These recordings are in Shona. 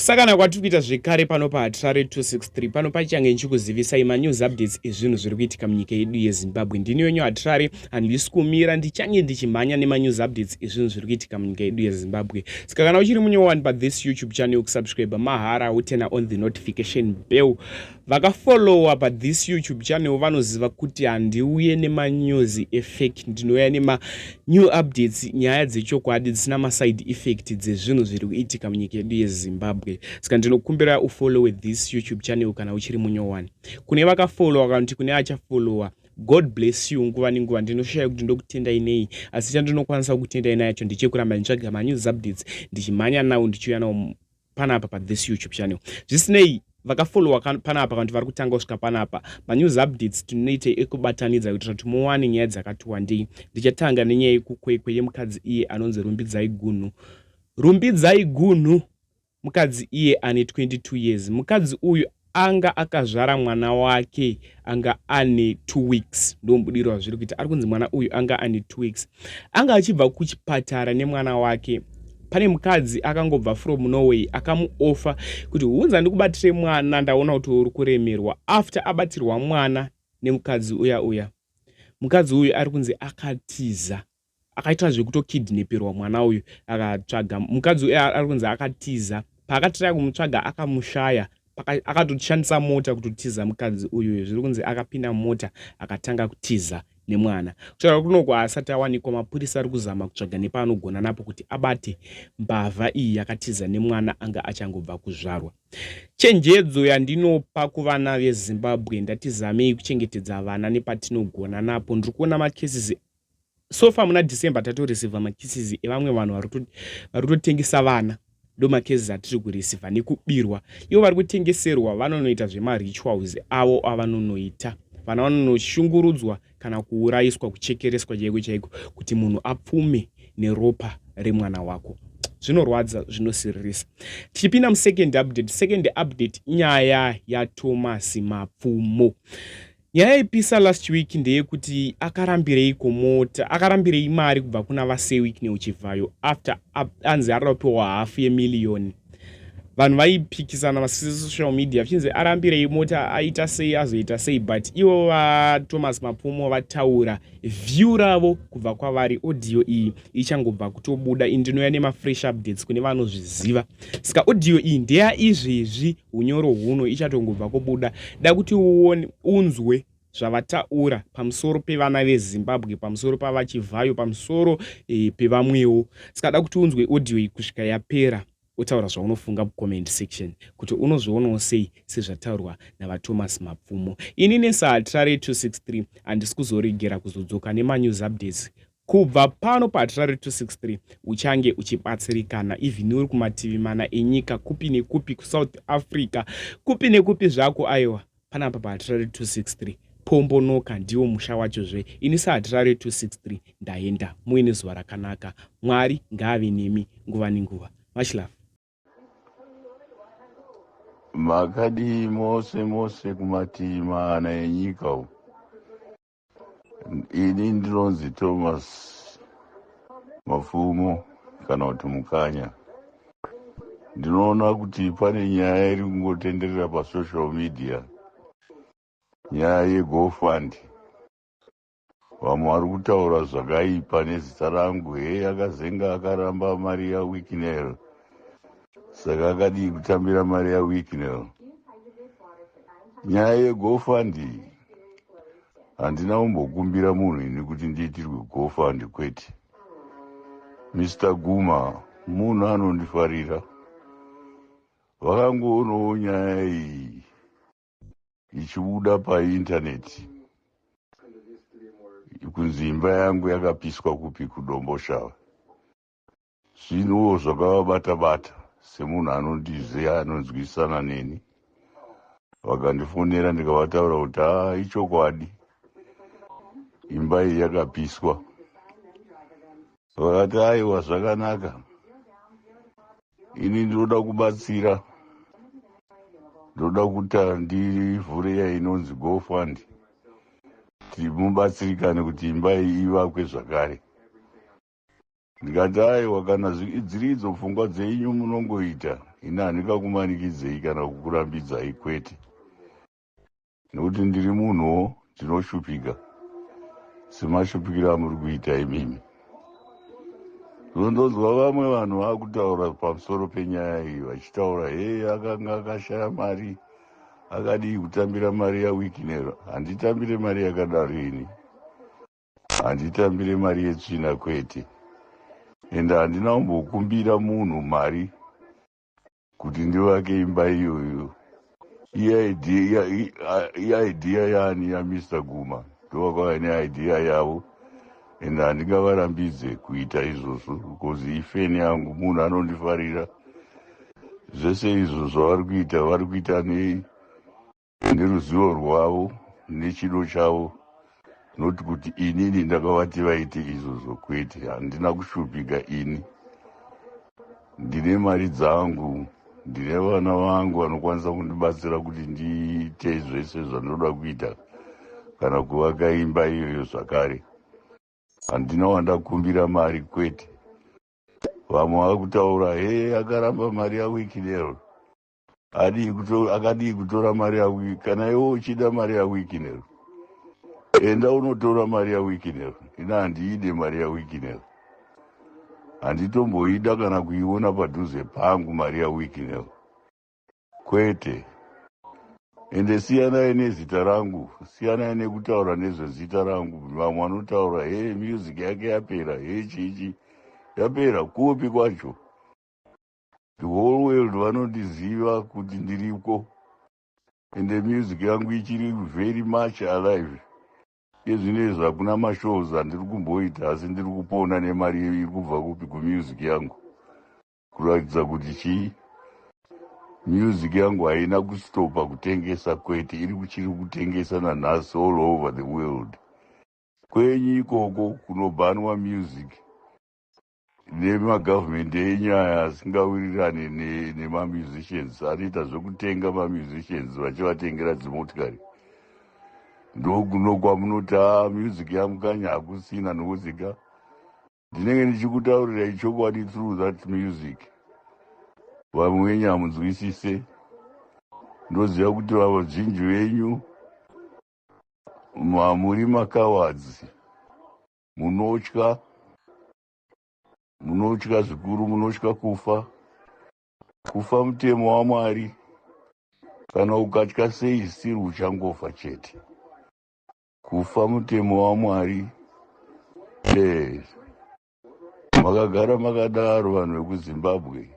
Kusakana kwatiri kuita zvekare pano paHatirare 263 pano pachange ndichikuzivisai manews updates ezvinhu zviri kuitika munyika yedu yeZimbabwe. Ndini wenyu Hatirare, handisi kumira, ndichange ndichimhanya nemanews updates ezvinhu zviri kuitika munyika yedu yeZimbabwe. Saka kana uchiri munyowani pathis YouTube channel, kusubscribe mahara, uturn on the notification bell. Vakafollowa pathis YouTube channel vanoziva kuti handiuye nemanews efake, ndinouya nemanew updates, nyaya dzechokwadi dzisina maside effect dzezvinhu zviri kuitika munyika yedu yeZimbabwe. Saka ndinokumbira ufollowe this YouTube channel kana uchiri munyowani. Kune vakafollowa kana kuti kune achafollowa, God bless you nguva nenguva. Ndinoshaya kuti ndokutendai nei, asi chandinokwanisa kutendai nacho ndechekuramba nditsvaga manews updates, ndichimhanya nawo, ndichiuya nawo panapa pathis YouTube channel. Zvisinei, vakafollowa panapa kana kuti vari kutanga kusvika panapa, manews updates tinoita ekubatanidza kuitira kuti muwane nyaya dzakati wandei. Ndichatanga nenyaya yekuKwekwe yemukadzi iye anonzi Rumbidzai Gunhu. Rumbidzai Gunhu mukadzi iye ane 22 years. Mukadzi uyu anga akazvara mwana wake anga ane 2 weeks. Ndomubudiro wazviri kuita, ari kunzi mwana uyu anga ane 2 weeks. Anga achibva kuchipatara nemwana wake. Pane mukadzi akangobva from Norway akamuoffer kuti, "Hunza ndikubatire mwana, ndaona kuti uri kuremerwa." After abatirwa mwana nemukadzi uya uya, mukadzi uyu ari kunzi akatiza, akaita zvekutokidnaperwa mwana uyu. Akatsvaga mukadzi uyu, ari kunzi akatiza. Paakatiraya kumutsvaga akamushaya. Akatoshandisa mota kutotiza mukadzi uyu. Zviri kunzi akapinda mota akatanga kutiza nemwana. Kutaura kunoku haasati awanikwa. Mapurisa ari kuzama kutsvaga nepaanogona napo kuti abate mbavha iyi yakatiza nemwana anga achangobva kuzvarwa. Chenjedzo yandinopa kuvana veZimbabwe, ndatizamei kuchengetedza vana nepatinogona napo. Ndiri kuona macases so far muna December, tatoreceiva macases evamwe vanhu vari kutotengesa vana. Ndo macases atiri kureceiva nekubirwa. Ivo vari kutengeserwa vanonoita zvemarituals avo avanonoita. Vana vanonoshungurudzwa kana kuurayiswa, kuchekereswa chaiko chaiko, kuti munhu apfume neropa remwana wako. Zvinorwadza, zvinosiririsa. Tichipinda musecond update. Second update, inyaya yaThomas Mapfumo. Nyaya yaipisa last week ndeyekuti akarambirei komota, akarambirei mari kubva kuna vaSir Wicknell Chivayo after anzi arida kupiwa hafu yemiliyoni. Vanhu vaipikisana masocial media vichinzi arambirei mota, aita sei, azoita sei, but ivo vaThomas Mapfumo vataura view ravo kubva kwavari. Audio iyi ichangobva kutobuda. Indinoya nemafresh updates kune vanozviziva. Saka audio iyi ndeyaizvezvi, unyoro huno, ichatongobva kubuda. Da kuti uone, unzwe zvavataura pamusoro pevana veZimbabwe, pamusoro pavaChivhayo, pamusoro pevamwewo. Saka da kuti unzwe audio iyi kusvika yapera, utaura zvaunofunga mucomment section kuti unozvionawo sei sezvataurwa navaThomas Mapfumo. Ini nesaHatirare 263 handisi kuzoregera kuzodzoka nemanews updates kubva pano paHatirare 263. Uchange uchibatsirikana even uri kumativi mana enyika, kupi nekupi, kuSouth Africa, kupi nekupi zvako. Aiwa, panapa paHatirare 263 pombonoka, ndiwo musha wachozve. Ini saHatirare 263 ndaenda. Muine zuva rakanaka. Mwari ngaave nemi nguva nenguva. Much love. Makadii mose mose kumativi mana enyika uku? Ini ndinonzi Thomas Mapfumo kana kuti Mukanya. Ndinoona kuti pane nyaya iri kungotenderera pasocial media, nyaya yeGoFund. Vamwe vari kutaura zvakaipa nezita rangu, hei, akazenga akaramba mari yaWicknell, saka akadii kutambira mari yaWicknell? Nyaya yeGoFund, handina kumbokumbira munhu ini kuti ndiitirwe GoFund, kwete. Mr Guma munhu anondifarira, vakangoonawo nyaya iyi ichibuda paindaneti kunzi imba yangu yakapiswa kupi, kuDomboshava. Zvinhuwo zvakavabata bata semunhu anondiziva, anonzwisana neni. Vakandifonera, ndikavataura kuti haa, ichokwadi, imba iyi yakapiswa. Vakati, "Aiwa, zvakanaka, ini ndinoda kubatsira, ndoda kuti ndivhure yainonzi GoFund, timubatsirikane kuti imba iyi ivakwe zvakare." Ndikati, "Aiwa, kana dziri idzo pfungwa dzenyu munongoita." Ini handingakumanikidzei kana kukurambidzai, kwete, nekuti ndiri munhuwo ndinoshupika semashupikiro amuri kuita imimi. Ndonzwa vamwe vanhu vakutaura pamusoro penyaya iyi, vachitaura, "Hei, akanga akashaya mari, akadii kutambira mari yaWicknell?" Handitambire mari yakadaro ini, handitambire mari yetsvina, kwete. Ende handina kumbokumbira munhu mari kuti ndivake imba iyoyo. Iidea yani yaMr Guma, ndovakauya neidea yavo, ende handingavarambidze kuita izvozvo because ifan yangu, munhu anondifarira. Zvese izvo zvavari kuita, vari kuita neruzivo rwavo nechido chavo, noti kuti inini ndakavati vaite izvozvo, kwete. Handina kushupika ini, ndine mari dzangu, ndine vana vangu vanokwanisa kundibatsira kuti ndiite zvese zvandinoda kuita, kana kuvaka imba iyoyo zvakare. Handina wandakumbira mari, kwete. Vamwe vakutaura, "He, akaramba mari yaWicknell, akadii kutora mari yaWi?" Kana iwe uchida mari yaWicknell, enda unotora mari yaWicknell. Ina handiide mari yaWicknell, handitomboida kana kuiona padhuze pangu mari yaWicknell, kwete. Ende siyanai nezita rangu, siyanai nekutaura nezvezita rangu. Vamwe vanotaura, "He, music yake yapera, he, chichi yapera." Kupi kwacho? The whole world vanondiziva kuti ndiriko, ende music yangu ichiri very much alive. Izvinezvi hakuna mashows andiri kumboita, asi ndiri kupona nemari iri kubva kupi? Kumusic yangu. Kuratidza kuti chii? Music yangu haina kustopa kutengesa, kwete. Iri kuchiri kutengesa nanhasi all over the world. Kwenyu ikoko kunobhanwa music nemagavhumendi enyu aya asingawirirani nemamusicians, anoita zvekutenga mamusicians vachivatengera dzimotikari, ndokuno kwamunoti a music yaMukanya hakusina. Nokudzika ndinenge ndichikutaurirai chokwadi through that music. Vamwe venyu hamunzwisise. Ndoziva kuti vazhinji venyu muri macowards, munotya, munotya zvikuru, munotya kufa. Kufa mutemo waMwari. Kana ukatya sei, siri uchangofa chete. Kufa mutemo waMwari. Makagara makadaro vanhu vekuZimbabwe.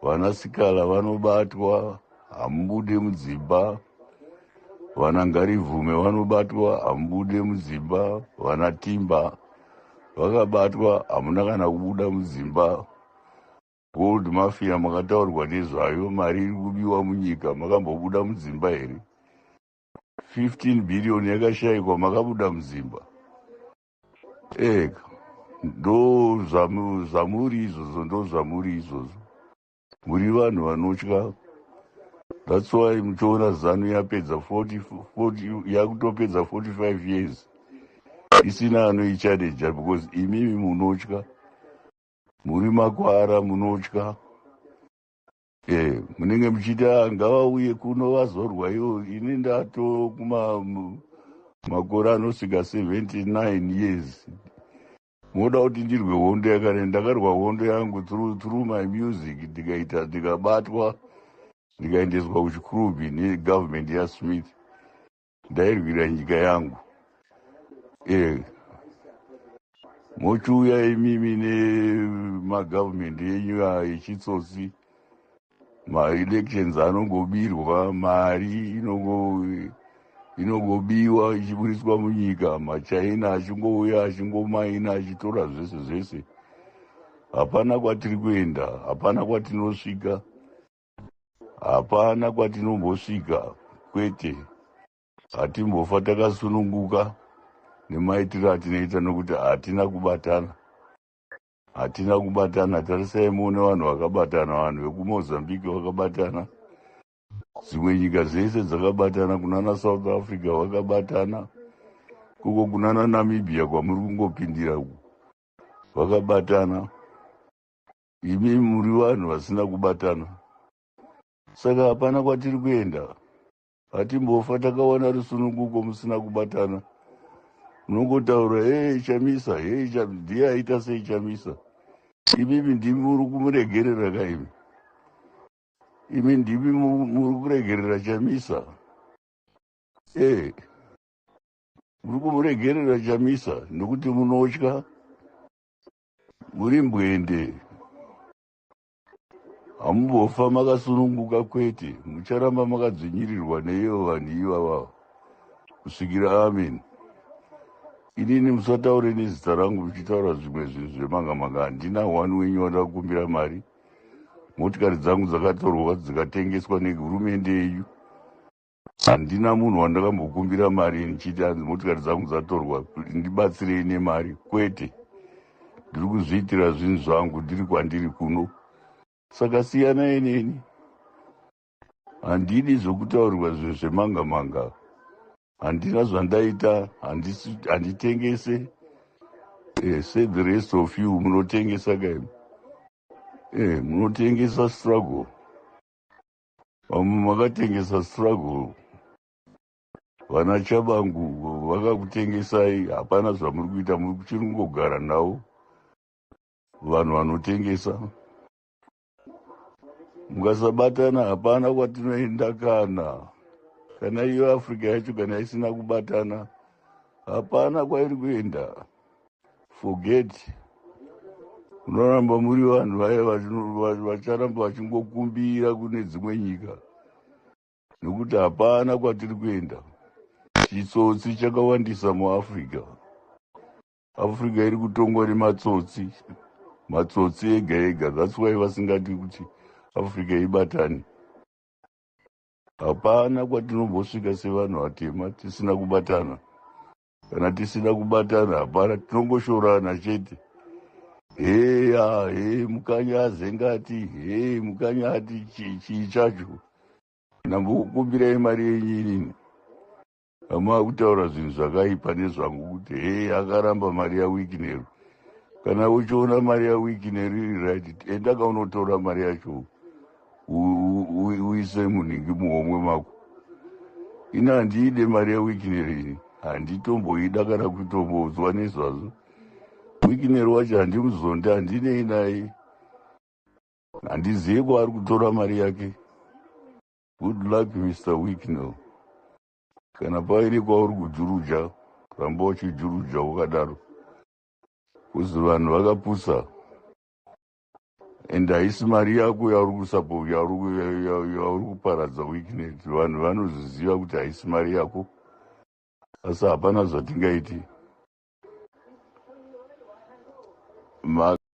Vanasikala vanobatwa, hamubude mudzimba. Vana Ngarivhume vanobatwa, hamubude mudzimba. Vana Timba vakabatwa, hamuna kana kubuda mudzimba. Gold mafia makataurwa nezvayo, mari iri kubiwa munyika, makambobuda mudzimba here? 15 billion yakashayikwa, makabuda mudzimba ega? Ndo zvamuri izvozvo, ndo zvamuri izvozvo. Muri vanhu vanotya. That's why muchiona ZANU yapedza 40, yakutopedza 45 years isina anoichallenger, because imimi munotya, muri makwara, munotya. Munenge muchiti, ah, ngavauye kuno vazorwa ivo. Ini ndato kuma makore anosvika 79 years, moda kuti ndirwe hondo yakare? Ndakarwa hondo yangu through my music, ndikaita, ndikabatwa, ndikaendeswa kuChikurubi negovernment yaSmith. Ndairwira nyika yangu. Mochiuya imimi nemagavhumendi enyu echitsotsi, maelections anongobirwa, mari inongobiwa ichiburiswa munyika, maChina achingouya achingomaina, achitora zvese zvese. Hapana kwatiri kuenda, hapana kwatinosvika, hapana kwatinombosvika, kwete. Hatimbofa takasununguka nemaitiro atinoita, nokuti hatina kubatana, hatina kubatana. Tarisai muone vanhu vakabatana. Vanhu vekuMozambique vakabatana, dzimwe nyika dzese dzakabatana, kunana South Africa vakabatana, kuko kunana Namibia kwamuri kungopindira uku vakabatana. Imi muri vanhu vasina kubatana. Saka hapana kwatiri kuenda. Hatimbofa takawana rusununguko musina kubatana. Munongotaura hey Chamisa, hey ndiye aita sei Chamisa. Imimi ndimi muri kumuregerera ka imi. Imi ndimi muri kuregerera Chamisa. Eh. Muri kumuregerera Chamisa nekuti munotya. Muri mbwende. Hamumbofa makasununguka kwete. Mucharamba makadzvinyirirwa neivo vanhu ivava kusvikira amen. Inini musataure nezita rangu muchitaura zvimwe zvinhu zvemanga manga. Handina one wenyu wandakakumbira mari. Motikari dzangu dzakatorwa dzikatengeswa nehurumende yenyu. Handina munhu wandakambokumbira mari ndichiti hanzi motikari dzangu dzatorwa ndibatsirei nemari. Kwete. Ndiri kuzviitira zvinhu zvangu ndiri kwandiri kuno. Saka siyanai neni. Handidi zvokutaurirwa zvinhu zvemanga manga. Handina zvandaita, handitengese. Say the rest of you munotengesa kaimi. Munotengesa struggle. Vamwe makatengesa struggle. Vana Chabangu vakakutengesai, hapana zvamuri kuita, muri kuchiri kungogara navo. Vanhu vanotengesa. Mukasabatana hapana kwatinoenda kana. Kana iyo Africa yacho kana isina kubatana, hapana kwairi kuenda. Forget. Munoramba muri vanhu vaya vacharamba vachingokumbira kune dzimwe nyika. Nokuti hapana kwatiri kuenda. Chitsotsi chakawandisa muAfrica. Africa iri kutongwa nematsotsi. Matsotsi ega ega. That's why vasingadi kuti Africa ibatane. Hapana kwatinombosvika sevanhu vatema tisina kubatana. Kana tisina kubatana hapana, tinongoshorana chete. Heya, he Mukanya azengati, he Mukanya ati chii chacho. Ndambokukumbirai mari yenyu inini. Hamava kutaura zvinhu zvakaipa nezvangu kuti he akaramba mari yaWicknell. Kana uchiona mari yaWicknell iri right, enda kaunotora mari yacho uise munhingi muhomwe mako. Ini handiide mari yaWicknell ini. Handitomboida kana kutombonzwa nezvazvo. Wicknell wacho handimuzondi, handinei naye. Handizivi kwaari kutora mari yake. Good luck Mr. Wicknell. Kana paine kwauri kujuruja, ramba uchijuruja wakadaro. Kuzi vanhu vakapusa. And haisi mari yako yauri kuparadza Wicknell. Vanhu vanozviziva kuti haisi mari yako. Asi hapana zvatingaiti.